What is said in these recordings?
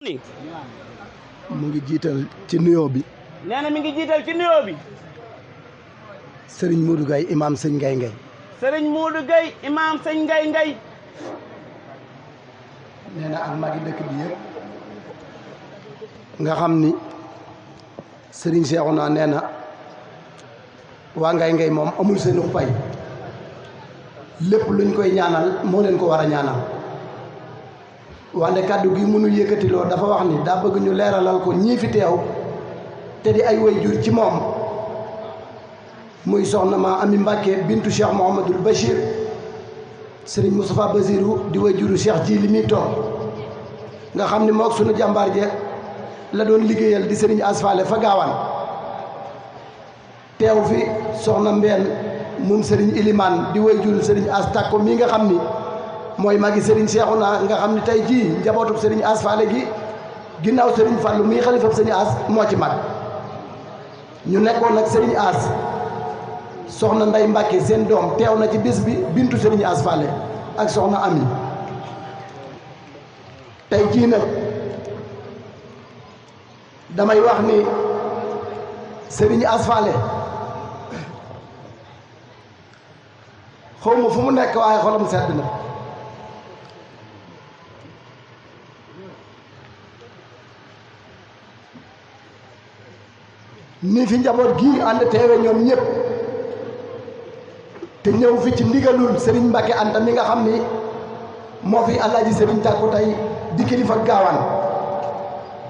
ni mu ngi jiital ci nuyoo bi nee na mi ngi jiital ci nuyoo bi Serigne Modou Gaye imam sëñ Ngay Ngay Serigne Modou Gaye imam sëñ Ngay Ngay nee na ak magi dëkk bi yëpp nga xam ni Serigne Cheikhouna nee na waa Ngay Ngay moom amul seenu pay lépp luñ koy ñaanal moo leen ko war a ñaanal wante kàddu gi mënu yëkkatiloo dafa wax ni daa bëgg ñu leeralal ko ñii fi teew te di ay waajur ci moom muy soxna ma Ami Mbàkke bintu Cheikh Mouhamadoul Bachir Serigne Moustapha Basirou di waajuru Cheikh ji li muy toog nga xam ni mook sunu jàmbaar je la doon liggéeyal di Serigne Asfale fa gaawaan teew fi soxna Mbeen moom Serigne Ilimane di waajuru Serigne As Takko mi nga xam ni mooy magi Serigne Cheikhouna nga xam ni tey jii njabootu Serigne Asfale gi ginnaaw Serigne Fallou mii xalifab Serigne As moo ci mag ñu nekkoon nag Serigne As soxna Ndey Mbàkke seen doom teew na ci bis bi bintu Serigne Asfale ak soxna Ami tey jii nag damay wax ni Serigne Asfale xaw ma fu mu nekk waaye xolam sedd na ni fi njaboot gii ànd teewe ñoom ñëpp te ñëw fi ci ndigalul Serigne Mbacke Anta mi nga xam ni moo fi Alaaji Serigne Takku tey di kilifa gaawaan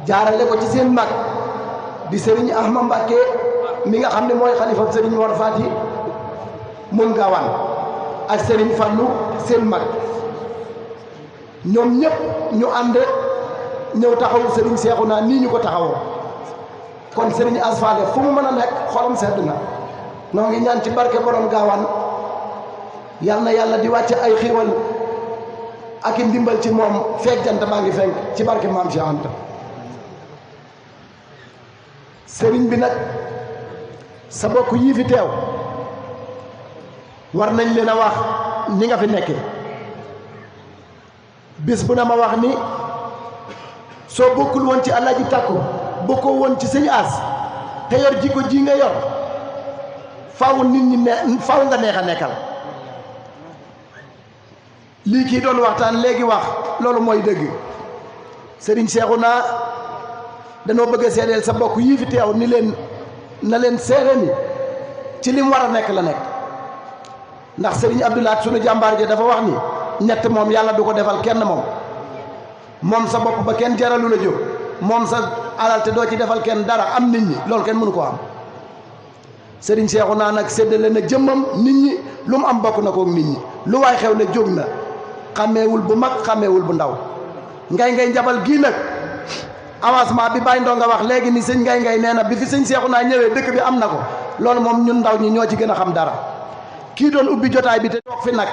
jaarale ko ci seen mag di Serigne Ahma Mbacke mi nga xam ne mooy xalifa Serigne Mor Fati mun gaawaan ak Serigne Fallou seen mag ñoom ñëpp ñu ànd ñëw taxawu Serigne Cheikhouna nii ñu ko taxawoo kon Serigne Asfale fu mu mën a nekk xolam sedd na noo ngi ñaan ci barke borom gaawaan yal na yàlla di wàcce ay xiiwal ak i ndimbal ci moom feek jant baa ngi fenk ci barke maam Cheikh Anta Serigne bi nag sa bokk yii fi teew war nañ leen a wax ni nga fi nekke bis bu na ma wax ni soo bokkul woon ci Alaaji Takku bokkoo woon ci sëñ As te yor jikko ji nga yor faaw nit ñi ne faaw nga neex a nekkal lii kii doon waxtaan léegi wax loolu mooy dëgg Serigne Cheikhouna danoo bëgg a seedeel sa bokk yii fi teew ni leen na leen seede ni ci lim war a nekk la nekk ndax Serigne Abdoulaye sunu jàmbaar ja dafa wax ni ñett moom yàlla du ko defal kenn moom sa bopp ba kenn jaralu la jóg moom sa alal te doo ci defal kenn dara am nit ñi loolu kenn mënu ko am Serigne Cheikhouna nag séddale na jëmmam nit ñi lu mu am bokk na kook nit ñi lu waay xew ne jóg na xàmmeewul bu mag xàmmeewul bu ndaw Ngay Ngay njabal gii nag avancement bi Baye Ndonga wax léegi ni sëñ Ngay Ngay nee na bi fi sëñ Cheikhouna ñëwee dëkk bi am na ko loolu moom ñun ndaw ñi ñoo ci gën a xam dara kii doon ubbi jotaay bi te toog fi nag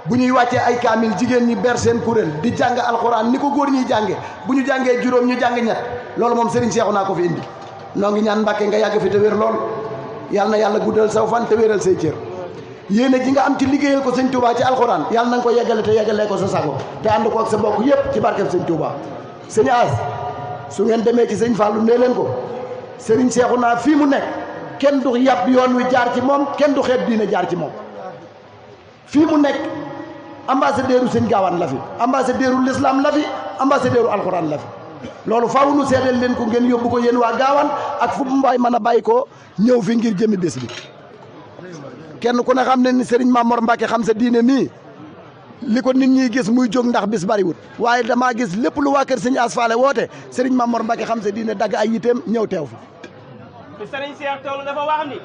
bu ñuy wàccee ay kaamil jigéen ñi ber seen kuréel di jàng alxuraan ni ko góor ñiy jànge bu ñu jàngee juróom ñu jàng ñett loolu moom Serigne Cheikhouna ko fi indi noo ngi ñaan Mbàkke nga yàgg fi te wér lool yàlla na yàlla guddal saw fan te wéral say cër yéene ji nga am ci liggéeyal ko sëñ Touba ci alxuraan yàlla na nga ko yeggale te yeggalee ko sa sago te ànd ko ak sa bokk yépp ci barkeb sëñ Touba sëñ As su ngeen demee ci sëñ Fallou nee leen ko Serigne Cheikhouna fii mu nekk kenn du yàpp yoon wi jaar ci moom kenn du xeeb diine jaar ci moom fii mu nekk ambassadeuru sëñ gaawaan la fi ambassadeuru l'islam la fi ambassadeuru alxuraan la fi loolu faaw nu seedeel leen ko ngeen yóbbu ko yéen waa gaawaan ak fu mu mbaay mën a bàyyi ko ñëw fi ngir jëmi bés bi kenn ku ne xam ne ni Serigne Mamor Mbacke xam sa diine mii li ko nit ñi gis muy jóg ndax bis bariwut waaye damaa gis lépp lu waa kër sëñ Asfale woote Serigne Mamor Mbacke xam sa diine dagg ay yiteem ñëw teew fi te Serigne Cheikh Toll dafa wax ni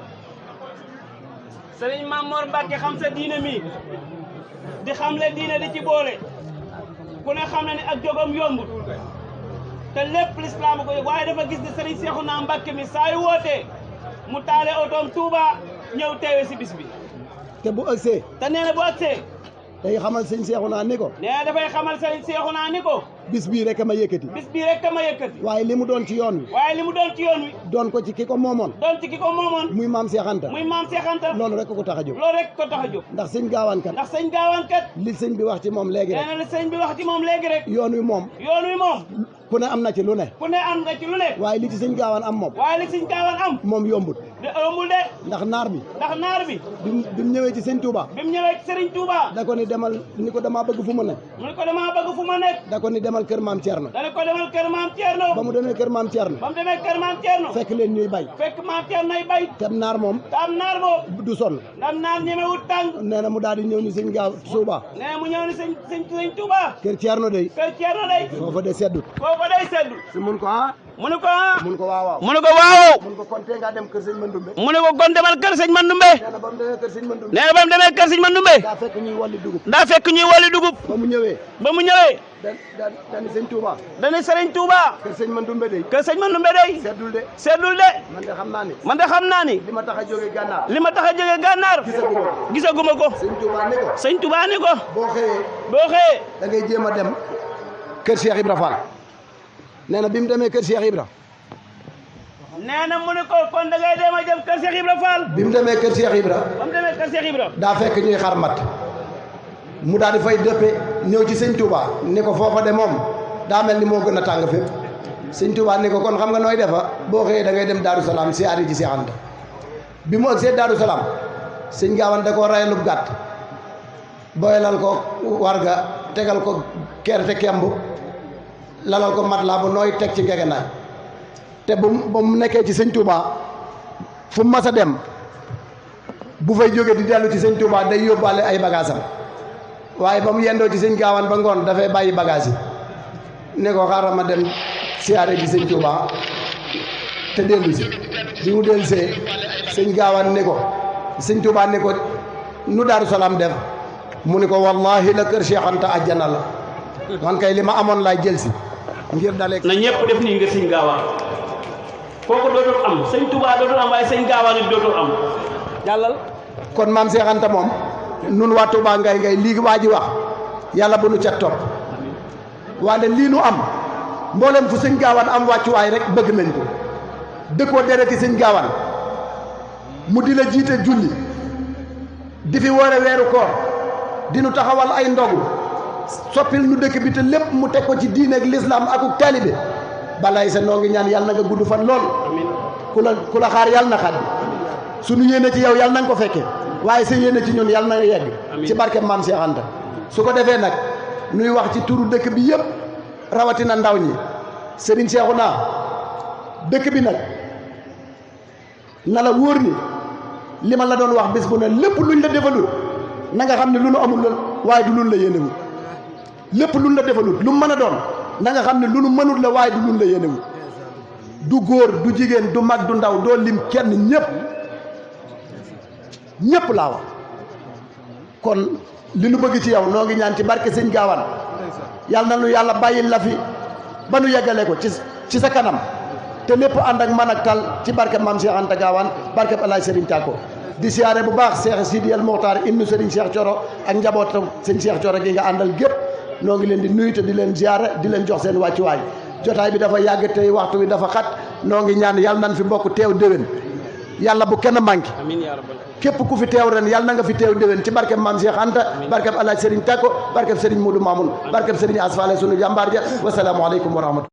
Serigne Mamor Mbacke xam sa diine mii di xamle diine di ci boole ku ne xam na ni ak jogam yombut te lépp lislaam ko waaye dafa gis ni Serigne Cheikhouna Mbacke mi saa yu wootee mu taale otoom Touba ñëw teewe si bis bi te bu ëgsee te nee na bu ëgsee day xamal sëñ Cheikhouna ni ko nee na dafay xamal Serigne Cheikhouna ni ko bis bii rek a ma yëkkati bis bii rek a ma yëkkati waaye li mu doon ci yoon wi waaye li mu doon ci yoon wi doon ko ci ki ko moomoon doon ci ki ko moomoon muy maam Cheikh Anta muy maam Cheikh Anta loolu rek ko tax a jóg loolu rek ko tax a jóg ndax sëñ gaawaan kat ndax sëñ gaawaan kat li sëñ bi wax ci moom léegi nee rek na li sëñ bi wax ci moom léegi rek yoon wi moom ku ne am na ci lu ne ku ne am nga ci lu ne waaye li ci sëñ gaawaan am moom waaye li sëñ gaawaan am moom yombut de yombul de ndax naar bi bi mu ñëwee ci sëñ Touba bi mu ñëwee ci Serigne Touba da ko ni demal ni ko damaa bëgg fu ma nekk mu ne ko damaa bëgg fu ma nekk da ko ni demal kër maam Thierno da ne ko demal kër maam Thierno ba mu demee kër maam Thierno ba mu demee kër maam Thierno fekk leen ñuy bay fekk maam Thierno ay bay te naar moom te am naar moom du sonn ndam naar ñemewut tàng nee na mu daal di ñëw ni sëñ gaaw Touba nee mu ñëw ni sëñ Touba kër Thierno day kër Thierno day foofa de seddut foofa day seddu si mun ko ah mu ne ko ah mun ko waaw mu ne ko waaw mun ko kon tee nga dem kër sëñ Mandoumbe mu ne ko kon demal kër sëñ Mandoumbe nee na ba mu demee kër sëñ Mandoumbe nee na ba mu demee kër sëñ Mandoumbe daa fekk ñuy walli dugub daa fekk ñuy wali dugub ba mu ñëwee dani sëñ Touba dani Serigne Touba kër sëñ Mandoumbe day kër sëñ Mandoumbe day seddul de seddul de man de xam naa ni man de xam naa ni li ma tax a jógee gànnaar li ma tax a jógee gànnaar gisaguma ko sëñ Touba ni ko sëñ Touba ni ko boo xëyee boo xëyee da ngay jéem a dem kër Cheikh Ibra Fall nee na bi mu demee kër Cheikh Ibra nee na mu ne ko kon da ngay dem a jëm kër Cheikh Ibra Fall bi mu demee kër Cheikh Ibra ba mu demee kër Cheikh Ibra daa fekk ñuy xar mat mu daal di fay dëppe ñëw ci sëñ Touba ni ko foofa de moom daa mel ni moo gën a tàng fépp sëñ Touba ni ko kon xam nga nooy defa boo xëyee da ngay dem Daaru Salaam si ari ji Seex Anta bi mu agsee Daaru Salaam sëñ Gaawaan da koo rayalub gàtt boyalal ko warga tegal ko kerte kemb lalal ko mat laa bu nooy teg ci ngegenaay te ba mu nekkee ci sëñ Touba fu mu mas a dem bu fay jóge di dellu ci sëñ Touba day yóbbaale ay bagaasam waaye ba mu yendoo ci sëñ Gaawaan ba ngoon dafay bàyyi bagage yi ne ko xaaral ma dem siyaare ji sëñ Touba te dellu si bi mu dellu see sëñ Gaawaan ne ko sëñ Touba ne ko nu Daaru Salaam def mu ni ko wallahi la kër Cheikh Anta àjjana la man kay li ma amoon laay jël si ngir dalee na ñëpp def nii nga sëñ Gaawaan kooku dootul am sëñ Touba dootul am waaye sëñ Gaawaan it dootul am jàllal kon maam Cheikh Anta moom nun waa Touba ngay lii waa ji wax yàlla bu nu ca topp waaye lii nu am mboolem fu sëñ Gaawaan am wàccuwaay rek bëgg nañ ko dëkkoo dereti sëñ Gaawaan mu di la jiite julli di fi woore weeru koor di nu taxawal ay ndogu soppil nu dëkk bi te lépp mu teg ko ci diine ak lislaam akuk taalibe balay sa noo ngi ñaan yàlla na nga gudd fan lool ku la xaar yàlla na xat bi sunu yéene ci yow yàlla na nga ko fekke waaye sa yéene ci ñun yàlla na nga yegg ci barke maam Cheikh Anta su ko defee nag nuy wax ci turu dëkk bi yëpp rawatina ndaw ñi Serigne Cheikhouna dëkk bi nag na la wóor ni li ma la doon wax bis bu ne lépp luñ la defalul na nga xam ne lu nu amul la waaye du luñ la yéenewul lépp luñ la defalul lu mën a doon na nga xam ne lu nu mënul la waaye du luñ la yéenewul du góor du jigéen du mag du ndaw doo lim kenn ñëpp laa wax kon li nu bëgg ci yow noo ngi ñaan ci barke sëñ Gaawaan yàlla na nu yàlla bàyyil la fi ba nu yeggale ko ci sa kanam te lépp ànd ak man ak tal ci barke maam Cheikh Anta Gaawaan barke Alaaj Serigne Tako di siyaare bu baax Cheikh Sidi El Mokhtar ibnu Serigne Cheikh Thioro ak njabootam sëñ Cheikh Thioro gi nga àndal gépp noo ngi leen di nuyu te di leen ziyaare di leen jox seen wàccuwaay jotaay bi dafa yàgg tey waxtu bi dafa xat noo ngi ñaan yàlla nan fi bokk teew déwén yàlla bu kenn manqué képp ku fi teew ren yàlla na nga fi teew déwén ci barkeb maam Cheikh Anta barkeb Alaaj Serigne Tako barkeb Serigne Modou Mamoun barkeb Serigne Asfale sunu jàmbaar ja wasalaamu aleykum wa rahmatulah